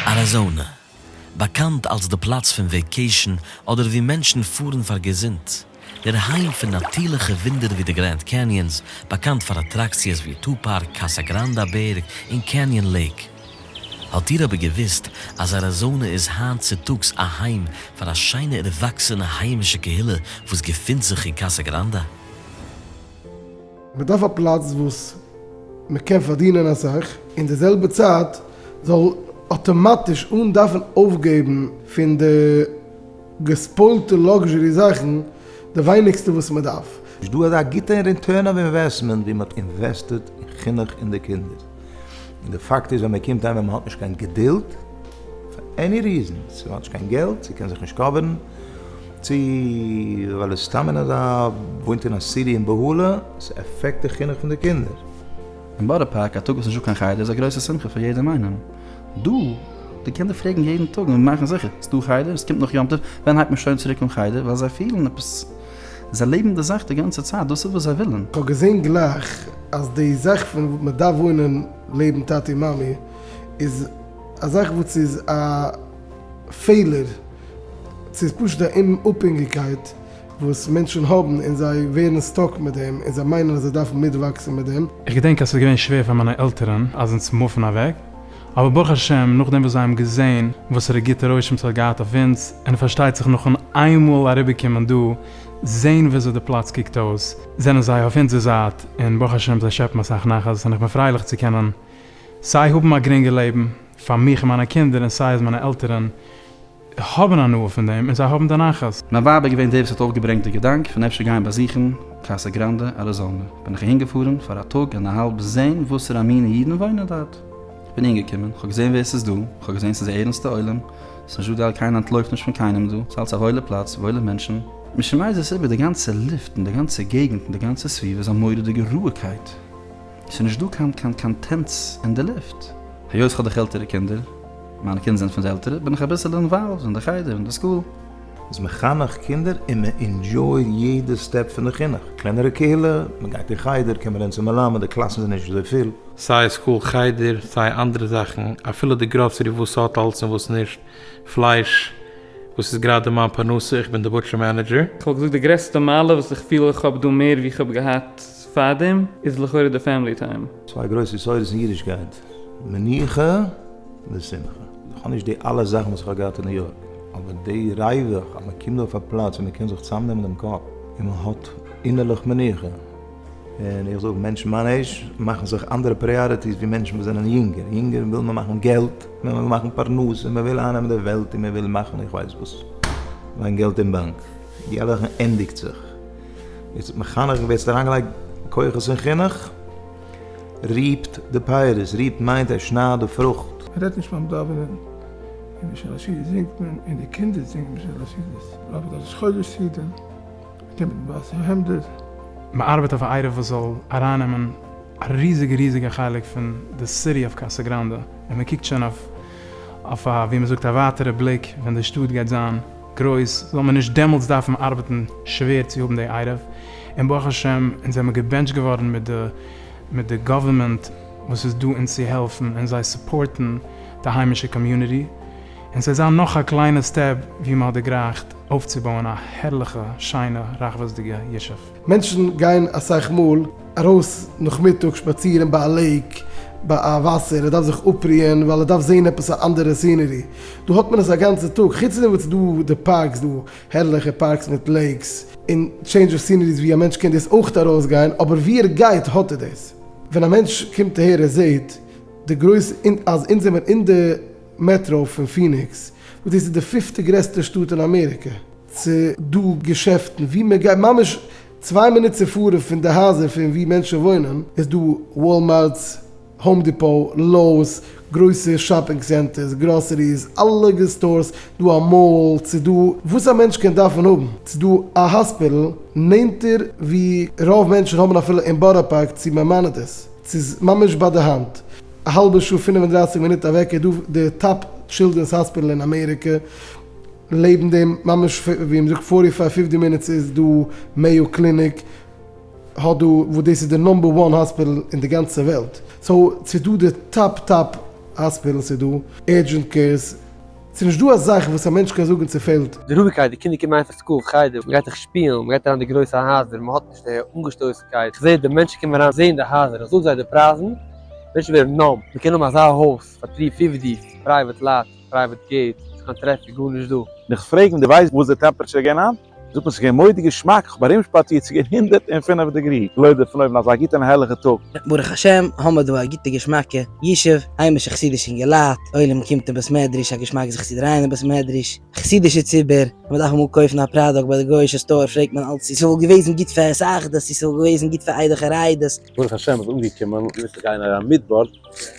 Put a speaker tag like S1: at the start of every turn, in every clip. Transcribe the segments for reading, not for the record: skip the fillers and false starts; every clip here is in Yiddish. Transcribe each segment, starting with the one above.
S1: אריזאנע, באקאנט אלס די פלאץ פון vacation אדער וואו מענטשן פארן פאר געזונט, דער היים פון נאטירליכע וואונדער ווי די גרענד קעניאנס, באקאנט פאר אטראקציעס ווי טו פארק, קאסא גראנדא בערג און קעניאן לעיק. האט איר אבער געוואוסט אז אריזאנע איז היינט צוטאגס א היים פאר א שיינע ערוואקסענע היימישע קהילה וואס געפינט זיך אין קאסא גראנדא?
S2: מען דארף א פלאץ וואס מען קען פארדינען אסאך, אין די זעלבע צייט זאל אטאמאטיש אן דארפן אויפגעבן פון די געספוילטע luxury זאכן די ווייניגסטע וואס מען דארף.
S3: נישט דא אזא גוטע return of investment ווי מען האט invested אין חינוך אין די קינדער. און די פאקט איז ווען מען קומט אהיים ווען מען האט נישט קיין געדולד, פאר any reason, צו מען האט נישט קיין געלט, צו קען זיך נישט cover ן, צו ווייל עס סתם אין אזא וואוינט אין א city אין בהלה, ס'עפעקט די חינוך פון די קינדער.
S4: אין בארא פארק א טאג וואס נישטא קיין חדר איז א גרויסע שמחה פאר יעדעם איינעם. דא, די קינדער פרעגן יעדן טאג און מאכן זיכער, ס'דא חדר? עס קומט נאך יום טוב, ווען הייבט מען שוין צוריק אן חדר? ווייל זיי פילן עפעס, זיי לעבן די זאך די גאנצע צייט, דאס איז וואס זיי ווילן.
S2: כ'האב געזען גלייך אז די זאך פון מען דארף וואוינען לעבן טאטי מאמי איז א זאך וואס איז א פעלער, ס'איז פשוט א אומאפהענגיקייט וואס מענטשן האבן און זיי ווערן stuck מיט דעם און זיי מיינען אז זיי דארפן מיטוואקסן מיט דעם.
S5: איך געדענק אז ס'איז געווען שווער פאר מיינע עלטערן אז אונז מופן אוועק, אבער ברוך השם נאכדעם וואס זיי האבן געזען וואסערע גוטע רושם ס'האט געהאט אויף אונז, און פארשטייט זיך נאכן איינמאל אריבערקומען דא זען וויאזוי די פלאץ קוקט אויס, זענען זיי אויף אונזער זייט, און ברוך השם זיי שעפן אסאך נחת, און איך בין פרייליך צו קענען סיי האבן א גרינגע לעבן פאר מיך און מיינע קינדער און סיי אז מיינע עלטערן האבן הנאה פון דעם און זיי האבן די נחת.
S4: מיין ווייב איז געווען די וואס האט אויפגעברענגט די געדאנק פון אפשר גיין באזוכן קאסא גראנדע אריזאנע, בין איך אהינגעפארן פאר א טאג און א האלב זען וואסערע מינע אידן וואוינען דארט. כ'בין אהינגעקומען, כ'האב געזען ווער ס'איז דא, כ'האב געזען ס'איז א ערנסטע עולם, ס'איז נישט דא קיינער אנטלויפט נישט פון קיינעם דא, ס'איז אלץ א וואוילע פלאץ, וואוילע מענטשן. משום איזה סיבה די גאנצע לופט און די גאנצע געגנט און די גאנצע סביבה איז א מורא'דיגע רואיגקייט. ס'איז נישט דא קיין קיין קיין tense אין די לופט. היות כ'האב דאך עלטערע קינדער, מיינע קינדער זענען פון די עלטערע, בין איך אביסעלע involved אין די חדר און די school.
S3: מ'איז מחנך קינדער און מען enjoy ט יעדע step פון די חינוך. קלענערע קהילה, מען גייט אין חדר, קען מען רעדן צום מלמד, די קלאסן זענען נישט אזוי פיל.
S6: סיי school חדר, סיי אנדערע זאכן, אפילו די גראסערי וואס ס'האט אלס און וואס נישט, פלייש, וואס איז גראדע מיין פרנסה, איך בין די butcher manager.
S7: כ'וואלט געזאגט די גרעסטע מעלה וואס איך פיל איך האב דא מער ווי איך האב געהאט פארדעם איז לכאורה די family time.
S3: צוויי גרויסע יסודות אין אידישקייט, מנוחה ושמחה. איך האב נישט די אלע זאכן וואס איך האב געהאט אין ניו יארק, אבער די ריווח אז מען קומט דא אויף א פלאץ ווי מען קען זיך צוזאמנעמען דעם קאפ און מען האט אינערליך מנוחה, און איך זאג מענטשן מיין עיזש מאכן זיך אנדערע priorities ווי מענטשן וואס זענען יונגער, יונגער וויל מען מאכן געלט, מען וויל מאכן פרנסה, מען וויל אייננעמען די וועלט און מען וויל מאכן איך ווייס וואס, לייגן געלט אין באנק, די אלע זאכן ענדיגט זיך. יעצט מחנך ווער ס'האט אריינגעלייגט כוחות אין חינוך, reap ט די פירות, reap ט מיינט ער שניידט די פרוכט.
S8: מען רעדט נישט ביים דאווענען, און ביי שלש סעודות זינגט מען, און די קינדער זינגען ביי שלש סעודות, אבער דאס איז חודש סעודה, מען קומט מיט ווייסע העמדער.
S5: מען ארבעט אויף א עירוב וואס זאל ארייננעמען א ריזיגע ריזיגע חלק פון די city of קאסא גראנדע, און מען קוקט שוין אויף אויף א ווי מען זאגט א ווייטערע בליק ווען די שטאט גייט זיין גרויס זאל מען נישט דעמאלטס דארפן ארבעטן שווער צו האבן די עירוב, און ברוך השם אונז זעמער געבענטשט געווארן מיט די מיט די government וואס איז דא אונז צו העלפן און זיי support ן די היימישע community, און ס'וועט זיין נאך א קליינע step ווי מען האט דערגרייכט אויפצובויען א הערליכע שיינע רחבות'דיגע ישוב.
S2: מענטשן גייען אסאך מאל ארויס נאכמיטאג שפאצירן ביי א lake, ביי א וואסער, ער דארף זיך אפרוען ווייל ער דארף זען עפעס א אנדערע scenery. דא האט מען עס א גאנצע טאג, חוץ פון דעם וואס ס'דא די parks דא, הערליכע parks מיט lakes, און change of sceneries ווי א מענטש קען דאס אויך ארויסגיין, אבער ווי ער גייט האט ער דאס. ווען א מענטש קומט אהער ער זעט די גרויס אז אונז זעמער אין די מעטרא פון פיניקס, וואס דאס איז די פיפטע גרעסטע שטאט אין אמעריקע. ס'דא געשעפטן ווי מען גייט ממש צוויי מינוט צו פארן פון די הייזער פון ווי מענטשן וואוינען איז דא וואלמארטס, האום דיפאו, לאוס, גרויסע shopping centers, groceries, אלע stores, דא א mall, ס'איז דא וואס א מענטש קען דארפן האבן, ס'איז דא א hospital נענטער ווי רוב מענטשן האבן אפילו אין בארא פארק צו מיימאנעדיס, ס'איז ממש ביי די האנט, א האלבע שעה 35 מינוט אוועק איז דא די top children's hospital אין אמעריקע, לעבן דעם ממש ווי מ'זאגט forty five fifty minutes איז דא מעיאו קליניק האט דא וואס דאס איז די number one hospital אין די גאנצע וועלט, so ס'איז דא די top top. האספיטעלס איז דא, urgent cares, ס'איז נישט דא א זאך וואס א מענטש קען זאגן ס'פעלט.
S9: די רואיגקייט, די קינדער קומען אהיים פון school, חדר, מ'גייט זיך שפילן, מ'גייט אריין די גרויסע הייזער, מ'האט נישט די אנגעשטויסנקייט, כ'זע די מענטשן קומען אריין זעהן די הייזער, איך זאג זיי די פרייזן, מענטשן ווערן numb, מ'קען האבן אזא הויז פאר three fifty, private lot, private gate, נישט קיין טרעפיק, גארנישט דא.
S10: און איך פרעג אים דו ווייסט וואס די temperature איז געווען היינט? זאגט מען ס'איז געווען מורא'דיג געשמאק, איך האב ארומשפאצירט ס'איז געווען 105 degree, געלויבט דער פון אויבן אזא גוטע און הערליכע טאג.
S11: ברוך השם האמער דא א גוטע געשמאקע ישוב, היימישע חסידישע אינגעלייט, עולם קומט אין בית מדרש, א געשמאק זיך צו דרייען אין בית מדרש, חסידישע ציבור, ווען מ'דארף אמאל קויפן א product ביי די גויאישע store פרעגט מען אלץ צו ס'וואלט געוועזן גוט פאר התאחדות, צו ס'וואלט געוועזן גוט פאר עדה חרדית.
S12: ברוך השם מ'איז אנגעקומען, געוויסע גייען אריין מדבר,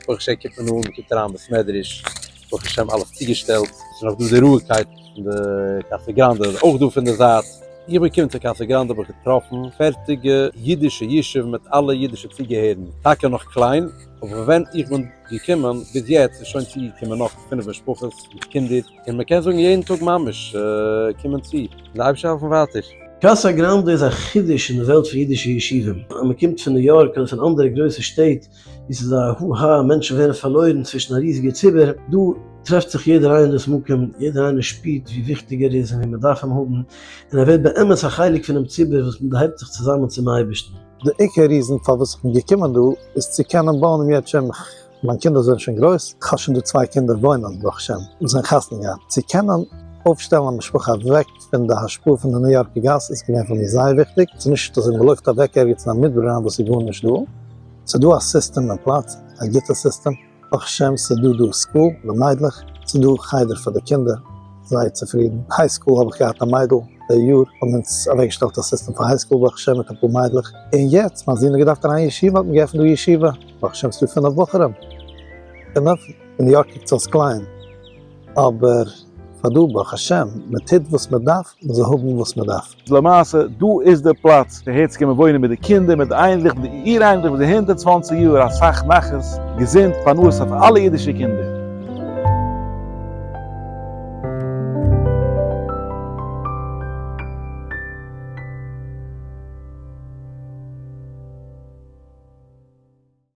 S12: ברוך השם קומט מען אן, מ'קומט אריין בית מדרש, ברוך השם אלעס צוגעשטעלט, ס'איז נאך דא די רואיגקייט פון די קאסא גראנדע, אויך דא פון די זייט, איך בין געקומען צו קאסא גראנדע האב איך געטראפן פערטיגע אידישע ישוב מיט אלע אידישע צוגעהערן, טאקע נאך קליין, אבער ווען איך בין געקומען ביז יעצט איז שוין צוגעקומען נאך פינף משפחות מיט קינדער, און מ'קען זאגן יעדן טאג ממש קומען צו, און די אייבערשטער העלפן ווייטער.
S13: קאסא גראנדע איז א חידוש אין די וועלט פון אידישע ישובים, אז מען קומט פון ניו יארק אדער פון אנדערע גרויסע שטעט וואו ס'איז א הו הא, מענטשן ווערן פארלוירן צווישן א ריזיגע ציבור, דא טרעפט זיך יעדער איינער דאס מקום, יעדער איינער שפירט ווי וויכטיג ער איז און ווי מען דארף אים האבן, און ער ווערט באמת א חלק פונעם ציבור וואס מען דערהייבט זיך צוזאמען צום אייבערשטן.
S14: די עיקר reason פארוואס איך בין געקומען דא איז צו קענען בויען אם ירצה השם, מיין קינדער זענען שוין גרויס, איך האב שוין דא צוויי קינדער וואוינען ברוך השם, וואס זענען חתונה געהאט, צו קענען אויפשטעלן א משפחה אוועק פון די השפעה פון די ניו יארקער גאס איז געווען פאר מיר זייער וויכטיג, ס'איז נישט אזוי מ'לויפט אוועק ערגעץ אין א מדבר אריין וואס איז גארנישט דא, ס'איז דא א סיסטעם אין פלאץ, א גוטע סיסטעם, ברוך השם ס'איז דא דא school די מיידלעך, ס'איז דא חדר פאר די קינדער, זייער צופרידן, high school האב איך געהאט א מיידל די יאר, האבן אונז אוועקגעשטעלט א סיסטעם פאר high school ברוך השם מיט אפאר מיידלעך, און יעצט מיין זון האט געדארפט אריין ישיבה האט מען געעפנט דא ישיבה, ברוך השם ס'דא פינף בחורים, פינף? אין ניו יארק קוקט עס אויס קליין, אבער פאר דא ברוך השם מען טוט וואס מען דארף מען זאל האבן וואס מען דארף.
S10: למעשה דא איז די פלאץ אהער צו קומען וואוינען מיט די קינדער מיט די אייניקלעך מיט די אור אייניקלעך ביז די 120 יאר אסאך נחת, געזונט, פרנסה פאר אלע אידישע קינדער.